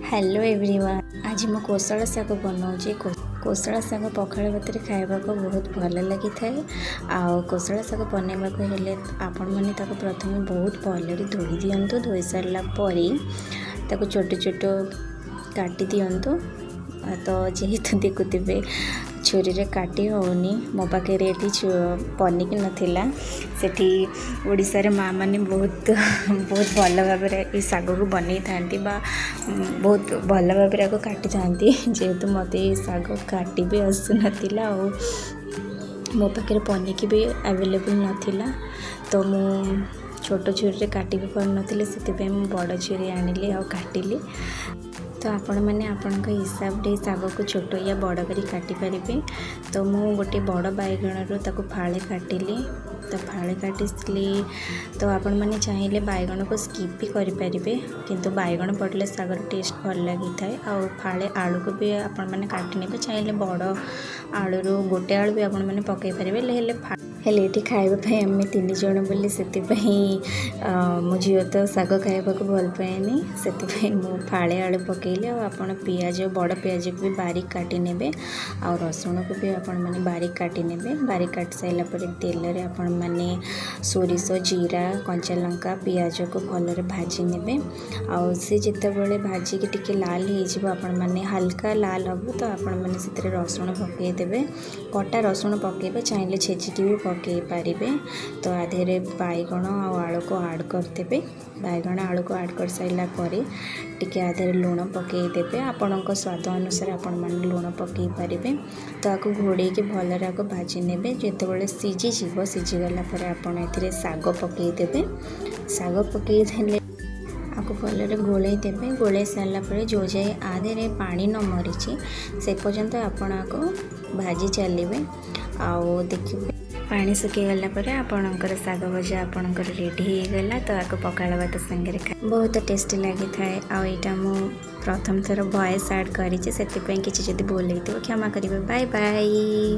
Hello everyone, ଆଜି ମୁଁ କୋଶଳା ଶାଗ ବନାଉଛି। କୋଶଳା ଶାଗ ପଖାଳ ଭାତରେ ଖାଇବାକୁ ବହୁତ ଭଲ ଲାଗିଥାଏ। ଆଉ କୋଶଳା ଶାଗ ବନାଇବାକୁ ହେଲେ ଆପଣମାନେ ତାକୁ ପ୍ରଥମେ ବହୁତ ଭଲରେ ଧୋଇ ଦିଅନ୍ତୁ। ଧୋଇ ସାରିଲା ପରେ ତାକୁ ଛୋଟ ଛୋଟ କାଟି ଦିଅନ୍ତୁ। ତ ଯେହେତୁ ଦେଖୁଥିବେ, ଛୁରୀରେ କାଟି ହେଉନି, ମୋ ପାଖରେ ଏଠି ପନିକି ନଥିଲା। ସେଠି ଓଡ଼ିଶାରେ ମାଆ ମାନେ ବହୁତ ବହୁତ ଭଲ ଭାବରେ ଏଇ ଶାଗକୁ ବନେଇଥାନ୍ତି ବା ବହୁତ ଭଲ ଭାବରେ ଆକୁ କାଟିଥାନ୍ତି। ଯେହେତୁ ମୋତେ ଏଇ ଶାଗ କାଟି ବି ଆସୁନଥିଲା ଆଉ ମୋ ପାଖରେ ପନିକି ବି ଆଭେଲେବୁଲ୍ ନଥିଲା, ତ ମୁଁ ଛୋଟ ଛୁରୀରେ କାଟି ବି ପାରୁନଥିଲି। ସେଥିପାଇଁ ମୁଁ ବଡ଼ ଛୁରୀ ଆଣିଲି ଆଉ କାଟିଲି। ତ ଆପଣମାନେ ଆପଣଙ୍କ ହିସାବରେ ଶାଗକୁ ଛୋଟ ୟା ବଡ଼ କରି କାଟିପାରିବେ। ତ ମୁଁ ଗୋଟେ ବଡ଼ ବାଇଗଣରୁ ତାକୁ ଫାଳେ କାଟିଲି। ତ ଫାଳେ କାଟିଥିଲି, ତ ଆପଣମାନେ ଚାହିଁଲେ ବାଇଗଣକୁ ସ୍କିପ୍ ବି କରିପାରିବେ, କିନ୍ତୁ ବାଇଗଣ ପଡ଼ିଲେ ଶାଗର ଟେଷ୍ଟ ଭଲ ଲାଗିଥାଏ। ଆଉ ଫାଳେ ଆଳୁକୁ ବି ଆପଣମାନେ କାଟି ନେବେ। ଚାହିଁଲେ ବଡ଼ ଆଳୁରୁ ଗୋଟେ ଆଳୁ ବି ଆପଣମାନେ ପକାଇ ପାରିବେ। ହେଲେ ହେଲେ ଏଠି ଖାଇବା ପାଇଁ ଆମେ ତିନି ଜଣ ବୋଲି ସେଥିପାଇଁ ମୋ ଝିଅ ତ ଶାଗ ଖାଇବାକୁ ଭଲ ପାଏନି, ସେଥିପାଇଁ ମୁଁ ଫାଳେ ଆଳୁ ପକାଇଲି। ଆଉ ଆପଣ ପିଆଜ, ବଡ଼ ପିଆଜକୁ ବି ବାରିକ କାଟି ନେବେ ଆଉ ରସୁଣକୁ ବି ଆପଣମାନେ ବାରିକ କାଟି ନେବେ। ବାରିକ କାଟି ସାରିଲା ପରେ ତେଲରେ ଆପଣମାନେ ସୋରିଷ, ଜିରା, କଞ୍ଚା ଲଙ୍କା, ପିଆଜକୁ ଭଲରେ ଭାଜି ନେବେ। ଆଉ ସେ ଯେତେବେଳେ ଭାଜିକି ଟିକେ ଲାଲ ହେଇଯିବ, ଆପଣମାନେ ହାଲକା ଲାଲ ହେବ, ତ ଆପଣମାନେ ସେଥିରେ ରସୁଣ ପକାଇଦେବେ। କଟା ରସୁଣ ପକାଇବେ, ଚାହିଁଲେ ଛେଚିକି ବି ପକାଇ ପାରିବେ। ତ ଆ ଦେହରେ ବାଇଗଣ ଆଉ ଆଳୁକୁ ଆଡ଼୍ କରିଦେବେ। ବାଇଗଣ ଆଳୁକୁ ଆଡ଼୍ କରିସାରିଲା ପରେ ଟିକେ ଆ ଦେହରେ ଲୁଣ ପକାଇଦେବେ। ଆପଣଙ୍କ ସ୍ୱାଦ ଅନୁସାରେ ଆପଣମାନେ ଲୁଣ ପକାଇ ପାରିବେ। ତ ଆକୁ ଘୋଡ଼େଇକି ଭଲରେ ଆକୁ ଭାଜି ନେବେ। ଯେତେବେଳେ ସିଝିଯିବ, ସିଝିଗଲା ପରେ ଆପଣ ଏଥିରେ ଶାଗ ପକାଇଦେବେ। ଶାଗ ପକାଇଦେଲେ ଆକୁ ଭଲରେ ଗୋଳେଇ ଦେବେ। ଗୋଳେଇ ସାରିଲା ପରେ ଯେଉଁ ଯାଏ ଆ ଦେହରେ ପାଣି ନ ମରିଛି, ସେ ପର୍ଯ୍ୟନ୍ତ ଆପଣ ଆକୁ ଭାଜି ଚାଲିବେ। ଆଉ ଦେଖିବେ, ପାଣି ଶୁଖିଗଲା ପରେ ଆପଣଙ୍କର ଶାଗ ଭଜା ଆପଣଙ୍କର ରେଡ଼ି ହେଇଗଲା। ତ ଆକୁ ପଖାଳ ଭାତ ସାଙ୍ଗରେ ବହୁତ ଟେଷ୍ଟି ଲାଗିଥାଏ। ଆଉ ଏଇଟା ମୁଁ ପ୍ରଥମ ଥର ଭଏସ୍ ଆଡ଼୍ କରିଛି, ସେଥିପାଇଁ କିଛି ଯଦି ଭୁଲ ହେଇଥିବ କ୍ଷମା କରିବେ। Bye bye.